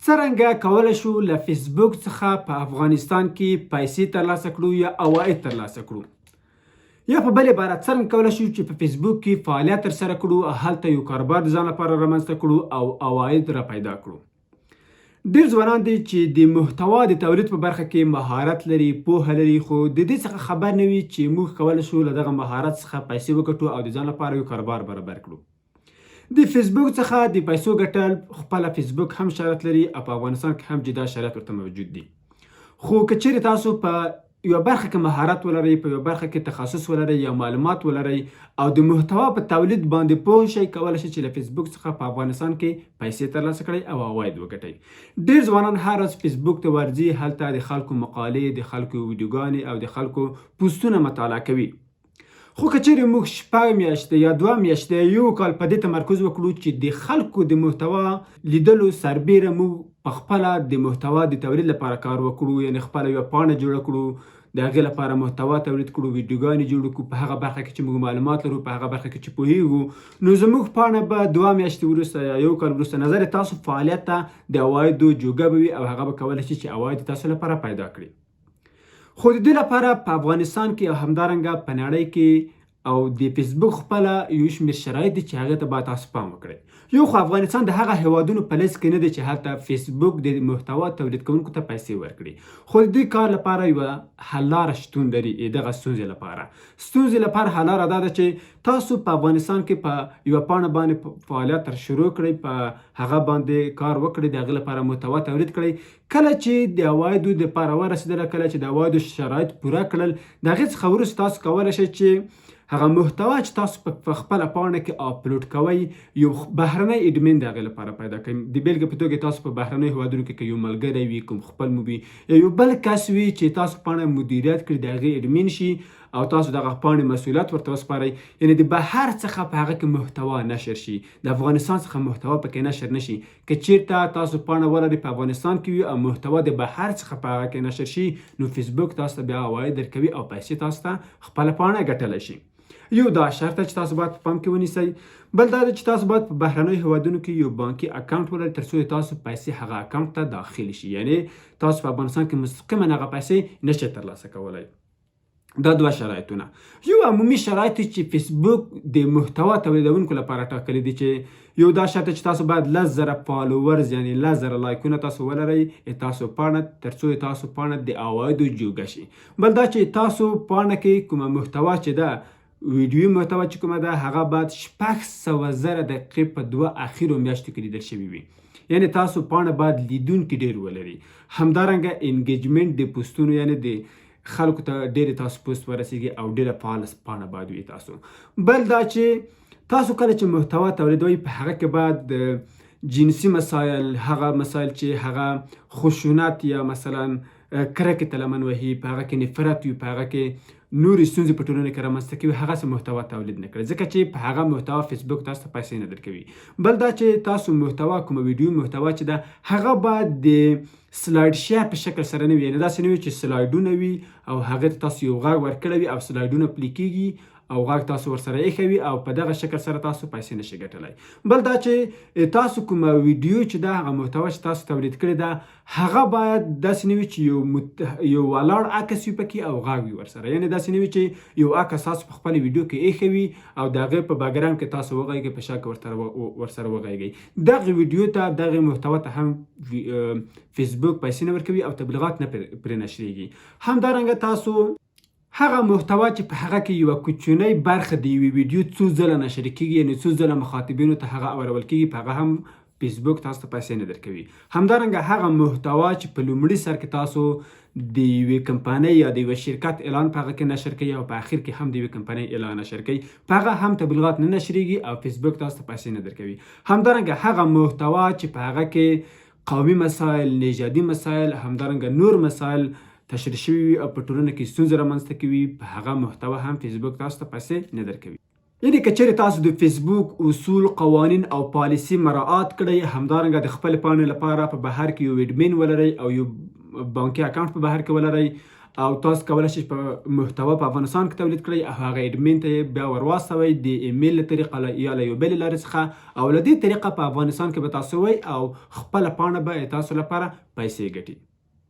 څرنګه کولی شو له فیسبوک څخه په افغانستان کې پیسې ترلاسه کړو یا عواید ترلاسه کړو، یا په بل عبارت څرنګه کولی شو چې په فیسبوک کې فعالیت ترسره کړو او هلته یو کاروبار د ځان لپاره رامنځته کړو او عواید را پیدا کړو. ډیر ځوانان دي چې د محتوا د تولید په برخه کې مهارت لري، پوهه لري، خو د دې څخه خبر نه وي چې موږ کولی شو له دغه مهارت څخه پیسې وګټو او د ځان لپاره یو کاروبار برابر کړو. د فیسبوک څخه د پیسو ګټل خپله فیسبوک هم شرط لري او په افغانستان کې هم جدا شرایط ورته موجود دي. خو که چیرې تاسو په یوه برخه کې مهارت ولرئ، په یوه برخه کې تخصص ولرئ یا معلومات ولرئ او د محتوا په تولید باندې پوه شئ، کولی شئ چې له فیسبوک څخه په افغانستان کې پیسې ترلاسه کړئ او عواید وګټئ. ډیر ځوانان هر ورځ فیسبوک ته ورځي، هلته د خلکو مقالې، د خلکو ویډیوګانې او د خلکو پوسټونه مطالعه کوي. خو که چیرې موږ شپږ میاشتې یا 2 میاشتې یا یو کال په دې تمرکز وکړو چې د خلکو د محتوا لیدلو سربیره موږ په خپله د محتوا د تولید لپاره کار وکړو، یعنی خپله یوه پاڼه جوړه کړو، د هغې لپاره محتوا تولید کړو، ویډیوګانې جوړې کړو، په هغه برخه کې چې موږ معلومات لرو، په هغه برخه کې چې پوهیږو، نو زموږ پاڼه به 2 میاشتې وروسته یا یو کال وروسته نظر تاسو فعالیت ته د عوایدو جوګه به وي او هغه به کولی شي چې عواید تاسو لپاره پیدا کړي. خو د دې لپاره په افغانستان کې او همدارنګه په نړۍ کې او د فیسبوک خپله یو شمېر شرایط دي چې هغې ته باید تاسو پام وکړئ. یو خو افغانستان د هغه هیوادونو په لیست کې نه دی چې هلته فیسبوک د محتوا تولید کوونکو ته پیسې ورکړي، خو د دې کار لپاره یوه حللاره شتون لري. دغه ستونزې لپاره حللاره دا ده چې تاسو په افغانستان کې په یوه پاڼه باندې فعالیت تر شروع کړئ، په هغه باندې کار وکړئ، د هغې لپاره محتوا تولید کړئ. کله چې د عوایدو د پاره ورسېدله، کله چې د عوایدو شرایط پوره کړل، د هغې څخه وروسته تاسو کولی شئ چې هغه محتوا چې تاسو په خپله پاڼه کې اپلوډ کوئ یو بهرنی اډمین د هغې لپاره پیدا کړئ. د بېلګې په توګه تاسو په بهرنیو هېوادونو کې که یو ملګری وي، کوم خپل مو وي یا یو بل کس وي چې تاسو پاڼه مدیریت کړي، د هغې اډمین شي او تاسو دغه پاڼې مسؤلیت ورته وسپارئ، یعنی د بهر څخه په هغه کې محتوا نشر شي، د افغانستان څخه محتوا پکې نشر نشي. که چیرته تاسو پاڼه ولرئ په افغانستان کې وي او محتوا د بهر څخه په هغه کې نشر شي، نو فیسبوک تاسو ته بیا عواید درکوي او پیسې تاسو ته خپله پاڼه ګټلی شي. یو دا شرط چې تاسو باید په پام کې ونیسئ. بل دا چې تاسو باید په بهرنیو هیوادونو کې یو بانکي اکاونټ ولرئ ترڅو تاسو پیسې هغه اکاونټ ته داخل شي، یعنی تاسو په افغانستان کې مستقیما هغه پیسې نشئ ترلاسه کولی. دا دوه شرایطونه یو عمومي شرایط چې فیسبوک د محتوا تولیدونکو لپاره ټاکلي دي، چې یو دا شرط چې تاسو باید 10,000 followers یعنی 10,000 لایکونه تاسو ولرئ تاسو پاڼه، ترڅو تاسو پاڼه د عوایدو جوګه شي. بل دا چې تاسو پاڼه کې کومه محتوا چې ده، ویډیوي محتوا چې کومه ده، هغه باید 600,000 دقیقې په 2 اخیرو میاشتو کې لیدل شوي وي، یعنی تاسو پاڼه باید لیدونکي ډېر ولري. همدارنګه engagement د پوسټونو، یعنی د خلکو ته ډېر تاسو پوسټ ورسیږي او ډېره فعاله پاڼه باید وي تاسو. بل دا چې تاسو کله چې محتوا تولیدوئ په هغه کې باید جنسي مسایل، هغه مسایل چې هغه خشونت یا مثلا کرکې ته لمن وهي، په هغه کې نفرت وي، په هغه کې نورې ستونزې په ټولنه کې رامنځته کوي، هغسې محتوا تولید نه کړئ، ځکه چې په هغه محتوا فیسبوک تاسو ته پیسې نه درکوي. بل دا چې تاسو محتوا کومه ویډیو محتوا چې ده هغه باید د slide share په شکل سره نه وي، یعنی داسې نه وي چې سلایډونه وي او هغې ته تاسو یو غږ ورکړی وي او سلایډونه play کېږي او غږ تاسو ورسره ایښی وي او په دغه شکل سره تاسو پیسې نشئ ګټلی. بل دا چې تاسو کومه ویډیو چې ده، هغه محتوا چې تاسو تولید کړې ده، هغه باید داسې نه وي چې یو ولاړ عکس وي پکې او غږ وي ورسره، یعنی داسې نه وي چې یو عکس تاسو په خپله ویډیو کې ایښی وي او د هغې په background کې تاسو وغږېږئ، په شا کې ورسره وغږېږئ. دغه ویډیو ته، دغه محتوا ته هم فیسبوک پیسې نه ورکوي او تبلیغات نه پرې نشریږي. همدارنګه تاسو هغه محتوا چې په هغه کې یوه کوچنۍ برخه د یوې ویډیو څو ځله نشر کیږي، یعنی څو ځله مخاطبینو ته هغه اورول کیږي، په هغه هم فیسبوک تاسو ته پیسې نه درکوي. همدارنګه هغه محتوا چې په لومړي سر کې تاسو د یوې کمپنۍ یا د یوه شرکت اعلان په هغه کې نشر کوي او په اخر کې هم د یوې کمپنۍ اعلان نشر کوي، په هغه هم تبلیغات نه نشریږي او فیسبوک تاسو ته پیسې نه درکوي. همدارنګه هغه محتوا چې په هغه کې قومي مسایل، نژادي مسایل، همدارنګه نور مسایل تشریح شوي وي او په ټولنه کې ستونزې رامنځته کوي، په هغه محتوا هم فیسبوک تاسو ته پیسې نه درکوي. یعنی که چیرې تاسو د فیسبوک اصول، قوانین او پالیسي مراعات کړئ، همدارنګه د خپل پاڼې لپاره په بهر کې یو admin ولرئ او یو بانکي اکاونټ په بهر کې ولرئ او تاسو کولای شئ په محتوا په افغانستان کې تولید کړئ او هغه اډمین ته یې بیا ورواستوئ د ایمیل له طریقه یا له یو بلې لارې څخه، او له دې طریقه په افغانستان کې به تاسو وئ او خپله پاڼه به تاسو لپاره پیسې ګټي.